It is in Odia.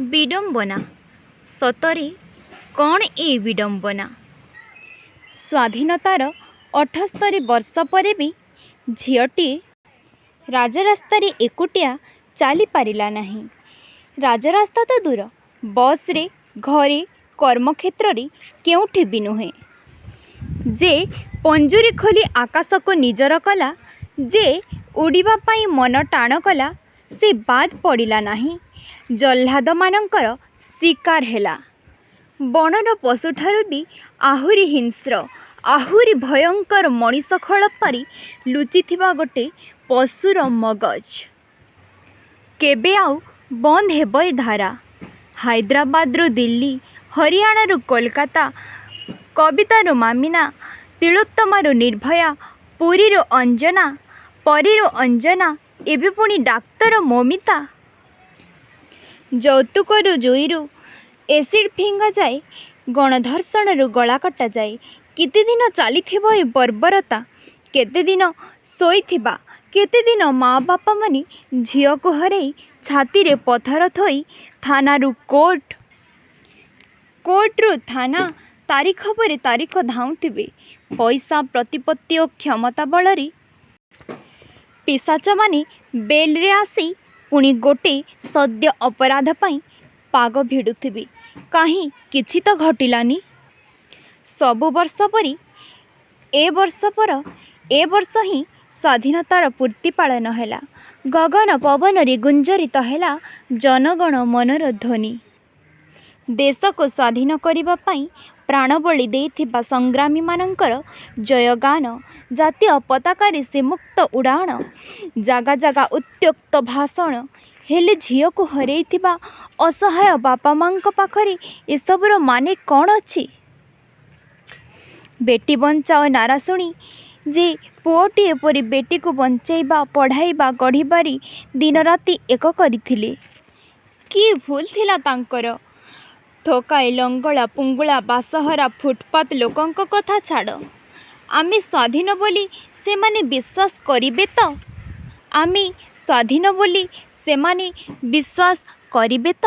ବିଡ଼ମ୍ବନା! ସତରେ କ'ଣ ଏ ବିଡ଼ମ୍ବନା? ସ୍ୱାଧୀନତାର 78 ବର୍ଷ ପରେ ବି ଝିଅଟିଏ ରାଜରାସ୍ତାରେ ଏକୁଟିଆ ଚାଲିପାରିଲା ନାହିଁ। ରାଜରାସ୍ତା ତ ଦୂର, ବସରେ, ଘରେ, କର୍ମକ୍ଷେତ୍ରରେ କେଉଁଠି ବି ନୁହେଁ। ଯେ ପଞ୍ଜୁରୀ ଖୋଲି ଆକାଶକୁ ନିଜର କଲା, ଯେ ଉଡ଼ିବା ପାଇଁ ମନ ଟାଣ କଲା, ସେ ବାଦ୍ ପଡ଼ିଲା ନାହିଁ, ଜହ୍ଲାଦମାନଙ୍କର ଶିକାର ହେଲା। ବଣର ପଶୁଠାରୁ ବି ଆହୁରି ହିଂସ୍ର, ଆହୁରି ଭୟଙ୍କର ମଣିଷ ଖୋଳପାରେ ଲୁଚିଥିବା ଗୋଟେ ପଶୁର ମଗଜ। କେବେ ଆଉ ବନ୍ଦ ହେବ ଏ ଧାରା? ହାଇଦ୍ରାବାଦରୁ ଦିଲ୍ଲୀ, ହରିୟାଣାରୁ କୋଲକାତା, କବିତାରୁ ମାମିନା, ତିଳୋତ୍ତମାରୁ ନିର୍ଭୟା, ପୁରୀରୁ ଅଞ୍ଜନା, ପରୀରୁ ଅଞ୍ଜନା, ଏବେ ପୁଣି ଡାକ୍ତର ମୌମିତା। ଯୌତୁକରୁ ଜୁଇରୁ ଏସିଡ୍ ଫିଙ୍ଗା ଯାଏ, ଗଣଧର୍ଷଣରୁ ଗଳାକଟା ଯାଏ। କେତେଦିନ ଚାଲିଥିବ ଏ ବର୍ବରତା? କେତେଦିନ ଶୋଇଥିବା, କେତେଦିନ ମାଆ-ବାପାମାନେ ଝିଅକୁ ହରେଇ ଛାତିରେ ପଥର ଥୋଇ ଥାନାରୁ କୋର୍ଟ, କୋର୍ଟରୁ ଥାନା, ତାରିଖ ପରେ ତାରିଖ ଧାଉଁଥିବେ? ପଇସା, ପ୍ରତିପତ୍ତି ଓ କ୍ଷମତା ବଳରେ ପିଶାଚମାନେ ବେଲ୍‌ରେ ଆସି ପୁଣି ଗୋଟେ ସଦ୍ୟ ଅପରାଧ ପାଇଁ ପାଗ ଭିଡ଼ୁଥିବେ। କାହିଁ କିଛି ତ ଘଟିଲାନି! ସବୁ ବର୍ଷ ପରି ଏ ବର୍ଷ ହିଁ ସ୍ୱାଧୀନତାର ପୂର୍ତ୍ତି ପାଳନ ହେଲା। ଗଗନ ପବନରେ ଗୁଞ୍ଜରିତ ହେଲା ଜନଗଣ ମନର ଧ୍ୱନି। ଦେଶକୁ ସ୍ୱାଧୀନ କରିବା ପାଇଁ ପ୍ରାଣବଳି ଦେଇଥିବା ସଂଗ୍ରାମୀମାନଙ୍କର ଜୟଗାନ, ଜାତୀୟ ପତାକାରେ ସେ ମୁକ୍ତ ଉଡ଼ାଣ, ଜାଗା ଜାଗା ଉତ୍ତ୍ୟକ୍ତ ଭାଷଣ। ହେଲେ ଝିଅକୁ ହରେଇଥିବା ଅସହାୟ ବାପା-ମାଆଙ୍କ ପାଖରେ ଏସବୁର ମାନେ କ'ଣ ଅଛି? ବେଟି ବଞ୍ଚାଓ ନାରା ଶୁଣି ଯେ ପୁଅଟିଏ ପରି ବେଟିକୁ ବଞ୍ଚେଇବା, ପଢ଼ାଇବା, ଗଢ଼ିବାରେ ଦିନରାତି ଏକ କରିଥିଲେ। କି ଭୁଲ୍ ଥିଲା ତାଙ୍କର? ଥୋକାଏ ଲଙ୍ଗଳା ପୁଙ୍ଗୁଳା ବାସହରା ଫୁଟପାଥ୍ ଲୋକଙ୍କ କଥା ଛାଡ଼, ଆମେ ସ୍ୱାଧୀନ ବୋଲି ସେମାନେ ବିଶ୍ୱାସ କରିବେ ତ? ଆମେ ସ୍ୱାଧୀନ ବୋଲି ସେମାନେ ବିଶ୍ୱାସ କରିବେ ତ?